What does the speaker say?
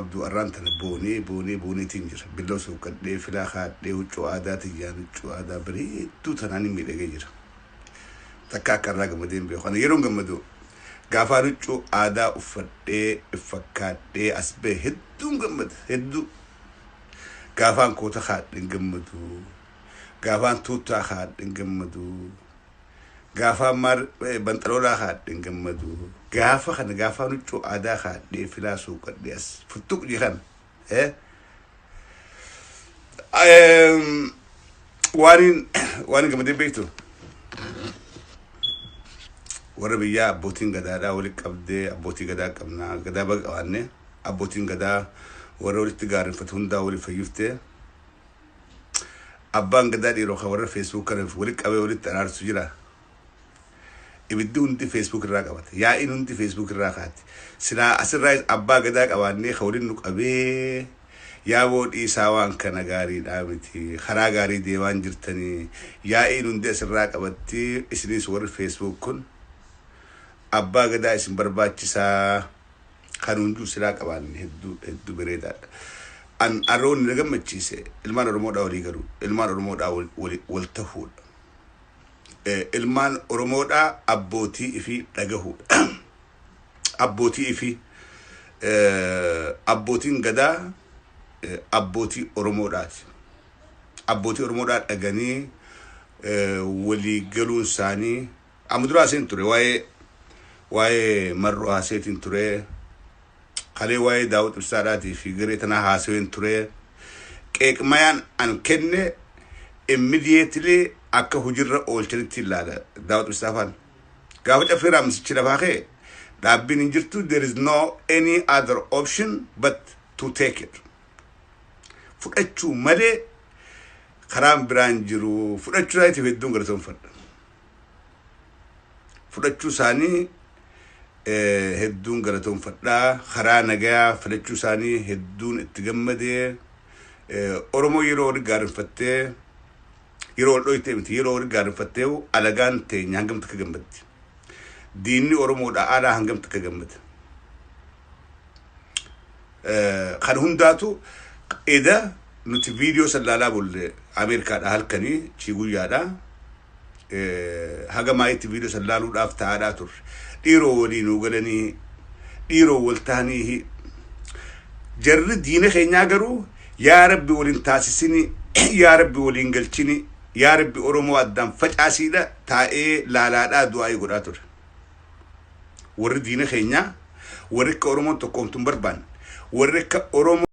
Abduu, arraan tana boonee boonee booneetiin jira. Billoo suuqqadhee, filaa kaadhee, huccuu aadaa tiyyaan, huccuu aadaa bareedduu tanaan hin miidhagee jira. Takka akka irraa gammadee hin beeku. Kana yeroon gammadu gaafaan huccuu aadaa uffadhee fakkaadhee as bahe hedduun gammada, hedduu. Gaafaan koota kaadhe hin gammadu. Gaafaan tuuttaa kaadhe hin gammadu. Gaafaan maar banxaloolaa kaadhe hin gammadu. Gaafa kana, gaafaan huccuu aadaa kaadhee, filaa suuqadhee as futtuq jee kana. Waan gammadee beektu, warra biyyaa abbootiin gadaadhaa walitti qabdee, abbootii gadaa qabnaa, gadaa baga qabaanne, abbootiin gadaa warra walitti gaarreeffatu hundaa waliif fayyiftee, abbaan gadaa dhiiroo kan warra Facebook kana walitti qabee walitti araarsu jira. Ibiddi hundi Facebook irraa qabate. Yaa'iin hundi Facebook irraa kaati. Silaa asirraa abbaa gadaa qabaannee kan waliin nu qabee, "Yaaboo, dhiisaa, waan kana gaariidhaa miti, karaa gaarii deemaan jirtanii, yaa'iin hundi asirraa qabatti, isinis warri Facebook kun abbaa gadaa isin barbaachisaa," kan hunduu silaa qabaanne hedduu hedduu bareedaadha. An arroonni na gammachiise ilmaan Oromoodhaa walii galuu, ilmaan Oromoodhaa wal tahuudha. Ilmaan Oromoodhaa abbootii ifii dhagahuudha. Abbootii ifii, abbootiin gadaa abbootii Oromoodhaati. Abbootii Oromoodhaa dhaganii walii galuun isaanii, amma dura haaseen ture, waa'ee Marroo haaseetiin ture. Kalee waa'ee Daawud Ibsaadhaatii fi garee tanaa haasaween ture. Qeeqmayaan an kenne immediately akka hojiirra oolchanitti ilaala Daawud Ibsaa faan. Gaafa caffee raamsichi lafaa ka'e, dhaabbiin hin jirtu, there is no any other option but to take it. Fudhachuu malee karaan biraan jiru. Fudhachuu isaaniitiif hedduun galatoomfadha. Fudhachuu isaanii hedduun galatoomfadha. Karaa nagayaa filachuu isaanii hedduun itti gammadee. Oromoo yeroo wali gaarreeffattee, yeroo wal dhoytee miti, yeroo wali gaarreeffattee alagaan teenya hangam takka gammaddi. Diinni Oromoodha alaa hangam takka gammada. Kan hundaatu eda nuti viidiyoo san laalaa bulle Ameerikaadha halkanii chii guyyaadha. Haga maayitti viidiyoo san laaluudhaaf taa'aadhaa turre. Dhiiroo walii nuu galanii, dhiiroo wal ta'anii, jarri diina keenyaa garuu "Yaa Rabbi waliin taasisini, yaa Rabbi waliin galchini, yaa Rabbi Oromoo addaan facaasiidha" taa'ee laalaadhaa du'aa godhaa ture. Warri diina keenyaa, warri akka Oromoon tokkoomtu hin barbaanne, warri akka Oromoo